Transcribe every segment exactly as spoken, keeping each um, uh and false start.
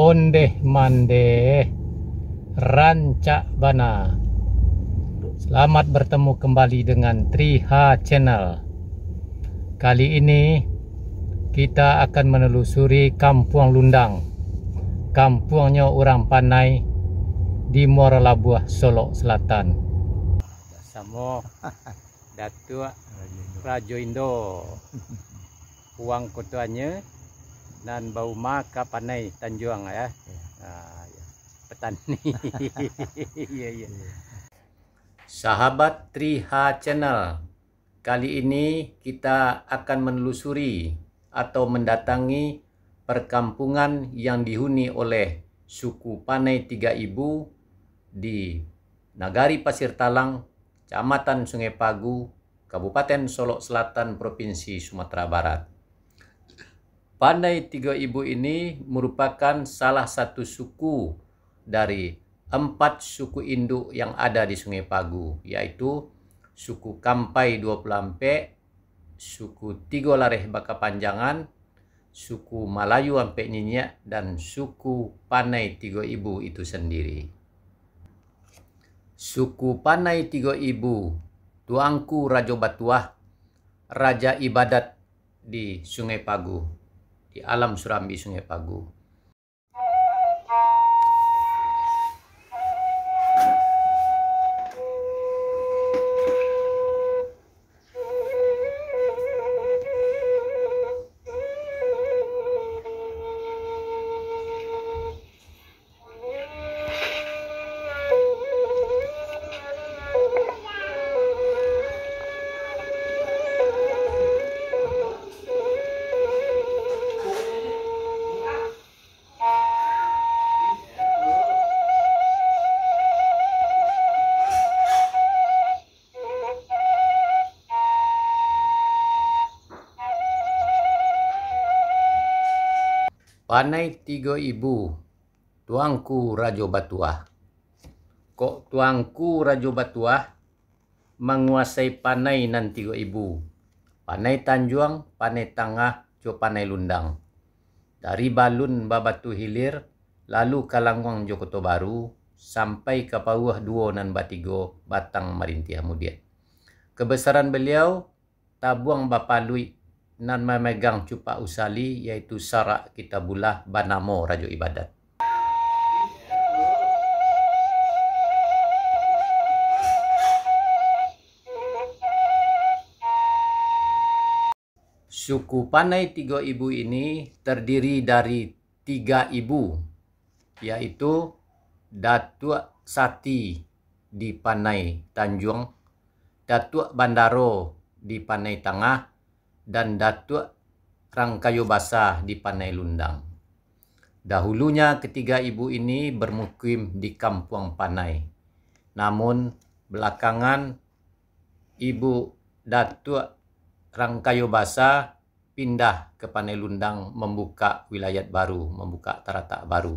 Ondeh mandeh, rancak bana. Selamat bertemu kembali dengan Tri H Channel. Kali ini kita akan menelusuri Kampuang Lundang, kampuangnyo urang Panai di Muaro Labuah, Solok Selatan. Samo Datuak Rajo Indo, Puang Koto Anyar, nan bauma ka Panai Tanjuang, ya. Ah, ya. Petani. Iya, iya. Sahabat Tri H Channel, kali ini kita akan menelusuri atau mendatangi perkampungan yang dihuni oleh suku Panai Tiga Ibu di Nagari Pasir Talang, Kecamatan Sungai Pagu, Kabupaten Solok Selatan, Provinsi Sumatera Barat. Panai Tigo Ibu ini merupakan salah satu suku dari empat suku induk yang ada di Sungai Pagu, yaitu suku Kampai Dua Puluh Ampek, suku Tigo Lareh Bakapanjangan, suku Malayu Ampek Nyinyik, dan suku Panai Tigo Ibu itu sendiri. Suku Panai Tigo Ibu, Tuanku Rajo Batuah, Raja Ibadat di Sungai Pagu, di Alam Surambi Sungai Pagu. Panai Tigo Ibu, Tuanku Rajo Batuah. Kok Tuanku Rajo Batuah manguasai panai nan tigo ibu, Panai Tanjuang, Panai Tangah, jo Panai Lundang. Dari Balun Babatu Hilir, lalu ka Languang jo Koto Baru, sampai ka Pauah Duo nan batigo, Batang Marintiah Mudiak. Kebesaran beliau, Tabuang Bapaluik, nan mamegang cupak usali, yaitu sarak Kitabullah banamo Rajo Ibadat. Suku Panai Tigo Ibu ini terdiri dari tiga ibu, yaitu Datuak Sati di Panai Tanjuang, Datuak Bandaro di Panai Tangah, dan Datuak Rangkayo Basa di Panai Lundang. Dahulunya ketiga ibu ini bermukim di Kampuang Panai. Namun, belakangan Ibu Datuak Rangkayo Basa pindah ke Panai Lundang, membuka wilayat baru, membuka taratak baru.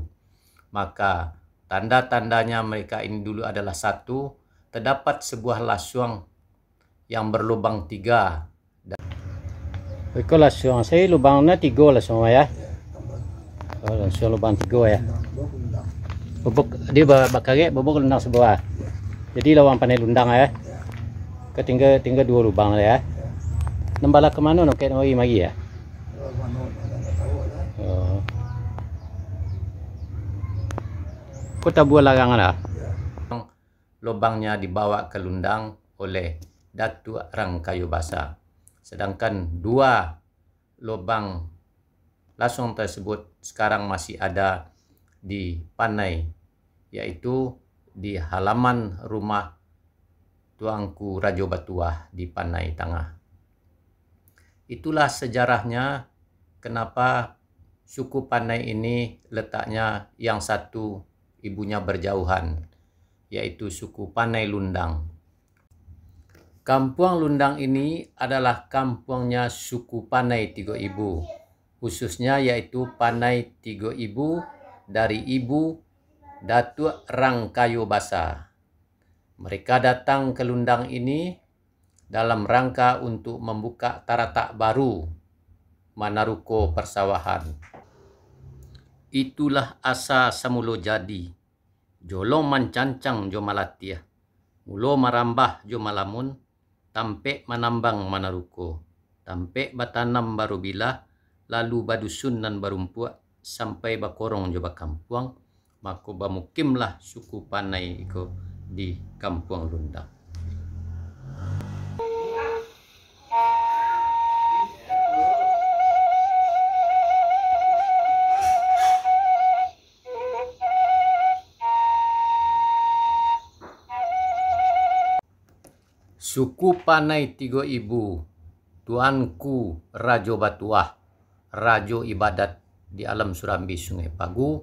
Maka, tanda-tandanya mereka ini dulu adalah satu, terdapat sebuah lasuang yang berlubang tiga. Iko lasuang, sai lubang na tigo lasuang, ya. Oh, lasuang lubang tigo, ya. Bubuk, dia ba-, bakarek, bubuk lundang sabuah. Jadi, lawan Panai Lundang, ya. Ka tingga, tingga duo lubang, ya. Nan bala ka mano, nokek mari, mari, ya. Oh. Ko tabuah larang lah. Lubangnya dibawa ke Lundang oleh Datuak Rangkayo Basa. Sedangkan dua lubang lasuang tersebut sekarang masih ada di Panai, yaitu di halaman rumah Tuanku Rajo Batuah di Panai Tangah. Itulah sejarahnya kenapa suku Panai ini letaknya yang satu ibunya berjauhan, yaitu suku Panai Lundang. Kampuang Lundang ini adalah kampuangnya suku Panai Tigo Ibu, khususnya yaitu Panai Tigo Ibu dari ibu Datuak Rangkayo Basa. Mereka datang ke Lundang ini dalam rangka untuk membuka taratak baru, manaruko persawahan. Itulah asa samulo jadi, jolong mancancang jo malatiah, mulo marambah jo malamun, tampek manambang manaruko, tampek batanam barubilah, lalu badusun nan barumpuak, sampai bakorong jo bakampuang, mako bamukimlah suku Panai iko di Kampuang Lundang. Suku Panai Tigo Ibu, Tuanku Rajo Batuah, Rajo Ibadat di Alam Surambi Sungai Pagu,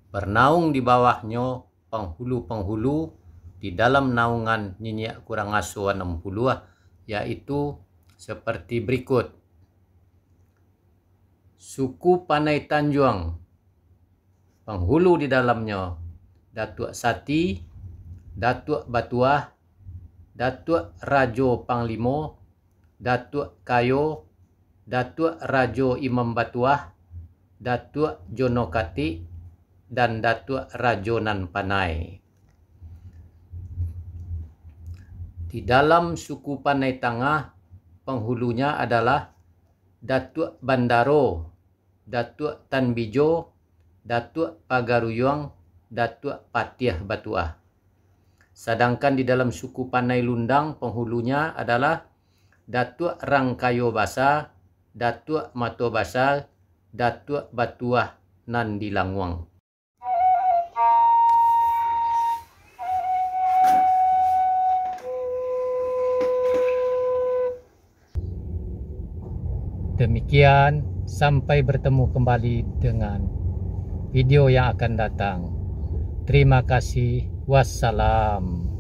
bernaung di bawahnyo panghulu-panghulu di dalam naungan niniak kurang aso anam puluah, yaitu seperti berikut. Suku Panai Tanjuang, panghulu di dalamnyo, Datuak Sati, Datuak Batuah, Datuak Rajo Panglimo, Datuak Kayo, Datuak Rajo Imam Batuah, Datuak Jono Katik, dan Datuak Rajo Nan Panai. Di dalam suku Panai Tangah, penghulunya adalah Datuak Bandaro, Datuak Tan Bijo, Datuak Pagaruyuang, Datuak Patiah Batuah. Sadangkan di dalam suku Panai Lundang, penghulunya adalah Datuak Rangkayo Basa, Datuak Mato Basa, Datuak Batuah nan di Languang. Demikian, sampai bertemu kembali dengan video yang akan datang. Terima kasih. Wassalam.